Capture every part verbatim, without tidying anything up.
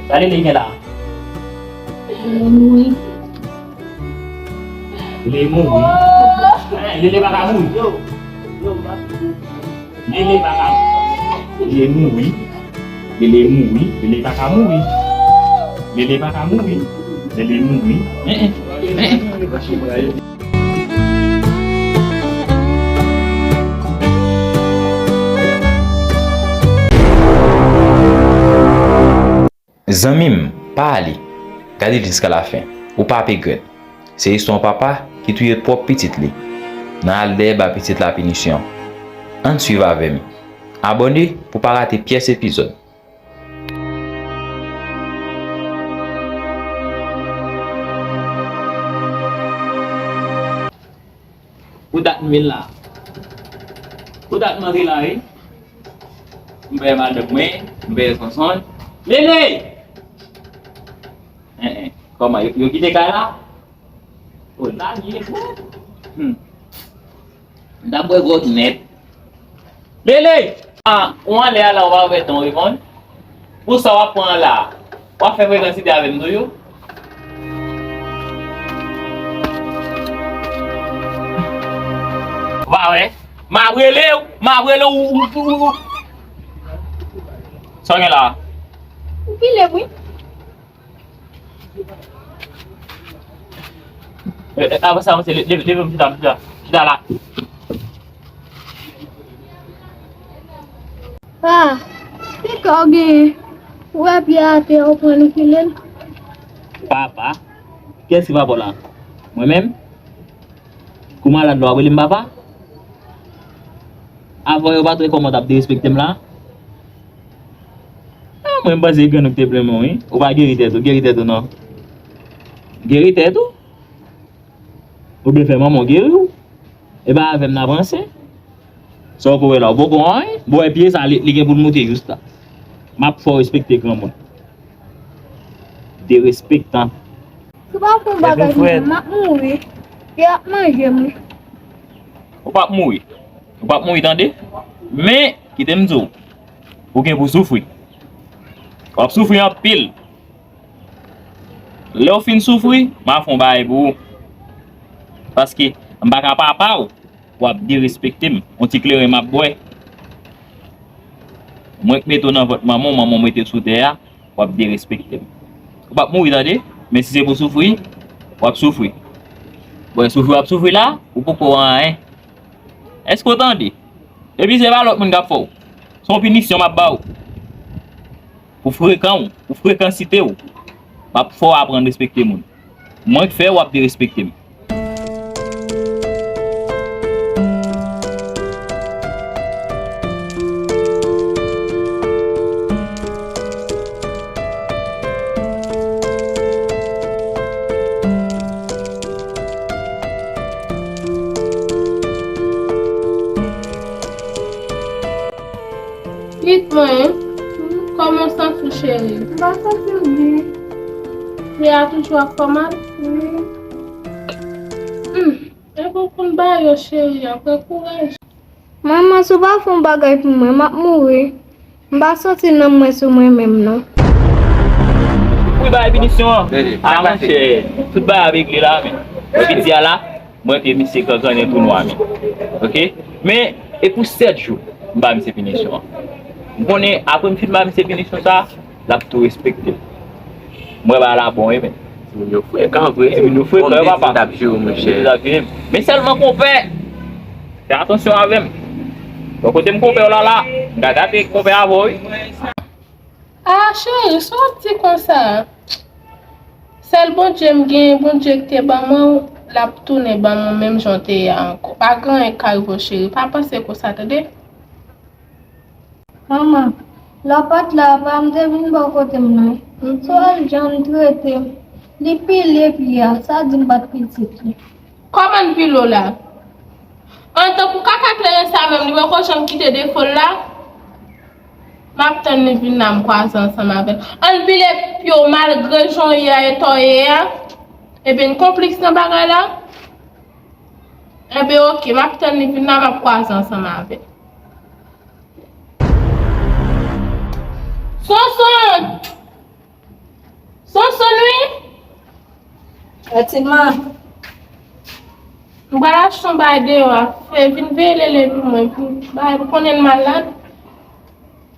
Gade li gen la. Lele mouri. Lele mouri. Eh, Lele pa ka mouri. Lele pa ka. Lele mouri. Lele mouri. Lele pa ka mouri. Lele pa ka mouri. Lele mouri. Eh, eh. Eh, eh. Zanmi m, pa ale. Gade l jiska lafen. Ou p ap egrèt. Se istwa yon papa ki touye pwòp pitit li. Nan al dèyè ba pitit la pinisyon. Ann swiv avè m. Abòne pou pa rate pyès epizòd. Pou dat mil la. Pou dat mari la, wi. M veye madanm mwen, m veye Sonson. Lele! Eh, eh. Kòman, yo, yo kite kay la? O, la, li ye bon. Hmm. M t ap bwè gwòg nèt. Lele! Ah, ou anlè a la, ou pa wè tan w reponn? Pou sa w ap pran la, w ap fè frekansite avè m toujou? Ou pa wè? M ap rele w, m ap rele w, ou, ou, ou, ou. Sa w gen la? Ou pile m, wi. Eh, eh, avanse, avanse, leve, leve, leve, chita, chita, chita la. Pa, se ka w genyen. Ou wè pye atè, ou pran li file l. Papa? Kiyès ki papa w la? Mwen menm? Kou malad la, w ap rele m papa? Avan yo pa t wè kòman w t ap derespekte m la? Ah, mwen, m panse se grann ou ki te plenmen w, wi. Ou pa geri tèt ou, geri tèt ou non. Geri tèt ou? Oubyen fè manman w geri w. E pa avè m n ap ranse. Sa w ko wè la, ou poko wè anyen. Bon, e pye sa, li, li gen pou l moute jis la. M ap fè w respekte granmoun. Derespektan. Si w pa fè yon bagay pou mwen, m ap mouri. Y ap manje m. Ou p ap mouri. Ou p ap mouri, tande. Men, kite m di w, ou gen pou soufri. W ap soufri anpil. Lè w fin soufri, m a fè yon bagay pou ou. Paske m pa ka papa w, w ap derespekte m. Yon ti kleren m ap bwè. Mwen k mete w nan vant manman w, manman w mete w sou tè a, w ap derespekte m. Ou p ap mouri, tande. Men si se pou soufri, w ap soufri. Bon, soufri w ap soufri la, ou poko wè anyen. Èske w tande? Epi se pa lòt moun k ap fè w. Se yon pinisyon m ap ba w. Pou frekan w, pou frekansite w, m ap fè w aprann respekte moun. Mwen k fè w ap derespekte m. Pitit mwen, kòman w santi w, cheri? M pa santi m byen. Pye a toujou ap fè w mal? Wi. Hmm. Epi w konn ba yo, cheri, an, pran kouraj. Manman, si w pa fè yon bagay pou mwen, m ap mouri. M pa santi nanm mwen sou mwen menm, non. Wi, bay pinisyon an. Ah, monchè, tout bagay ap regle la, men. Epi di a la, mwen ke misye kankannen tou nwa, men. Oke? Men, e pou sèt jou, m ba misye pinisyon an. M konnen, apre m fin ba misye pinisyon sa, l ap tou respekte m. Mwen ba la bon, wi, men. Timoun yo frekan vre. Timoun yo frekan, wi, papa. Timoun yo t ap jere w, monchè. Timoun yo t ap jere m. Men sèlman konpè, fè atansyon avè m. Bon, kote m konpè w la la, m ka gate konpè avè w, wi. Ah, cheri, sa w ap di konsa? Sèl Bondye m genyen, Bondye ki te ban mwen w, l ap tounen ban mwen w menm jan w te ye a ankò. Pa gen anyen k ka rive w, cheri. Pa panse konsa, tande? Manman, lè w pa t la, papa m te vin bò kote m nan. Sou wè l jan l trete m. Li pile pye a, sa di m pa t pitit li. Kòman l pile w la? Antankou kaka kleren sa menm, li poko janm kite defo l la? M ap tann li vin la, m kwaze ansanm avè l. Ann pile pye w malgre jan w ye a, eta w ye a. Ebyen, n konplis nan bagay la? Ebyen, oke, m ap tann li vin la, m ap kwaze ansanm avè l. Sonson! Konson wi. Etilman. M pral achte yon bagay deyò a. Fè vin veye Lele pou mwen. Vin bay, m konnen l malad.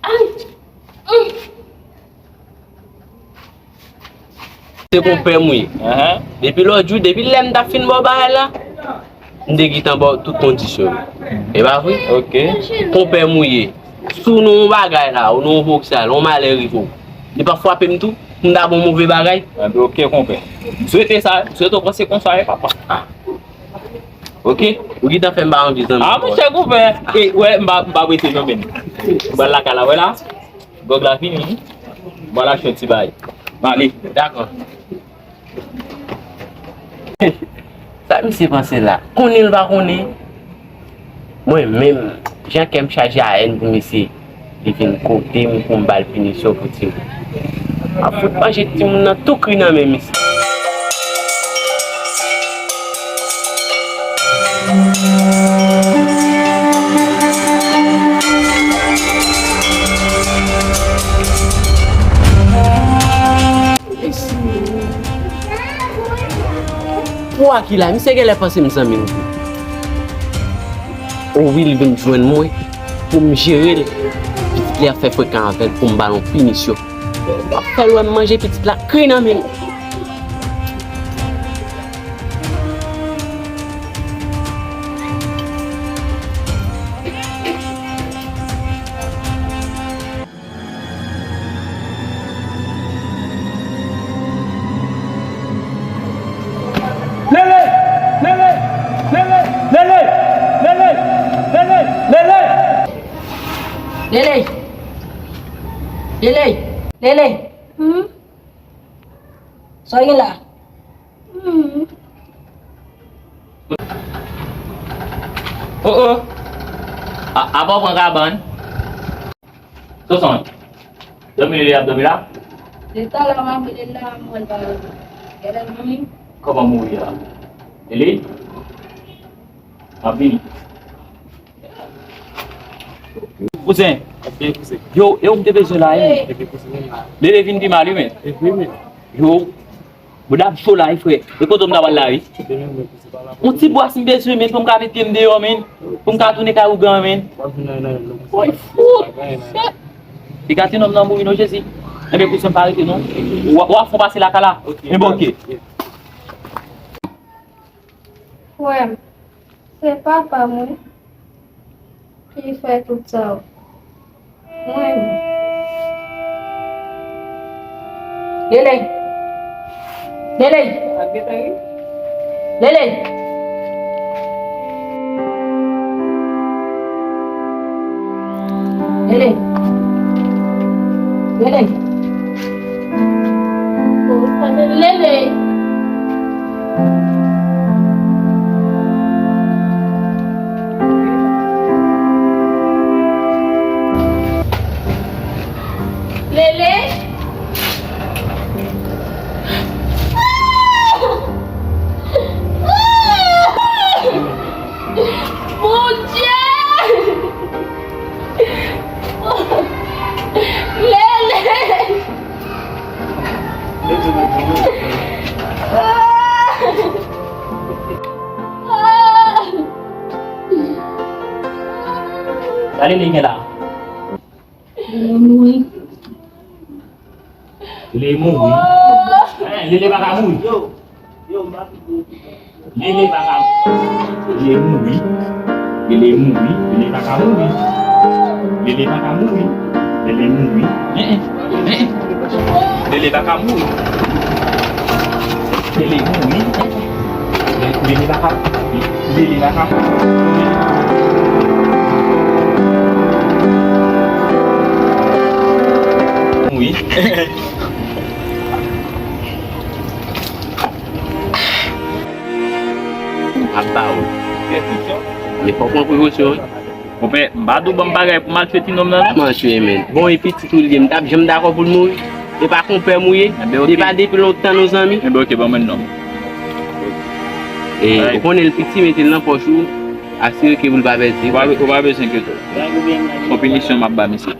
Ay. Mm. Se konpè m wi. Depi lòt jou, depi lè m t ap fin ba w bagay la, m te gentan ba w tout kondisyon yo. E pa vre? Ok. Konpè m ou ye. Si w nan yon bagay la, ou nan yon voksal, yon malè rive w, li p ap frape m tou? M ta ba w move bagay? Enben, ok, konpè. M swete sa, m swete w panse konsa, wi, papa. Ok? Ou gentan fè m pa anvi zanmi. Ah, monchè, konpè. E, wè, m pa, m pa prese non, men. M pral lakay la, wè la. Gòg la fini, wi. M pral achte yon ti bagay. M ale. Dakò. Sa misye panse la? Konnen l pa konnen? Mwen menm, jan kè m chaje a èn pou misye, li vin kote m pou m ba l pinisyon pou timoun. M ap fout manje timoun nan tou kri nan men misye. Pou a ki la, misye genlè panse m zanmi l tou. O wi, l vin jwenn mwen pou m jere l. Pitit li ap fè frekan avè l pou m ba l yon pinisyon. W ap fè l wè m manje pitit la kri nan men l. Lele! Lele! Lele! Lele! Lele! Lele! Lele! Lele! Lele! Hmm? Sa w gen la? Hmm. Oh, oh. A, apa w pran kabann? Sonson, dòmi Lele ap dòmi la? Depi talè m ap rele l la, m wè l pa rele. Genlè l mouri. Kòman mouri a? Lele? M ap vini. Kouzen. Yo, e ou m te bezwen la, e? Lele vin pi mal, wi, men. Yo, bouda m cho la, wi, frè. E kote m ta pral la, wi? Yon ti bwa si m bezwen, men, pou m ka met pye m deyò, men. Pou m ka tounen kay ougan, men. Woy, fout. Shit. Piga ti nonm nan mouri, non, Jezi. Enben, kouzen, pa rete, non. W a, w a fon pase lakay la. Enben, ok. Frè m, se papa m, wi, ki fè tout sa yo. Mwen menm. Lele! Lele! Lele! Lele! Lele! Lele! Lele! Bondye! Lele! Sa Lele gen la? Lele mouri. Lele mouri. Hein, Lele pa ka mouri. Lele pa ka. Lele mouri. Lele mouri. Lele pa ka mouri. Lele pa ka mouri. Lele mouri. Hein, hein. Hein, hein. Lele pa ka mouri. Lele mouri. Hein, hein. Lele pa ka. Lele pa ka. Mouri. Ap ba ou. Men fòk mwen prekosyon, wi. Konpè, m pa di w ban m bagay pou m al tchwe ti nonm nan, non. Kòman tchwe, men? Bon, e pitit ou l ye, m t ap janm dakò pou l mouri? E pa konpè m ou ye? Enben, ok. E pa depi lontan nou zanmi? Enben, ok, ban mwen nonm. E, ou konnen l piti, mete l nan pòch ou, asire ke pou l pa pèdi. Ou pa, ou pa bezwen enkyete w. Se yon pinisyon m ap ba misye.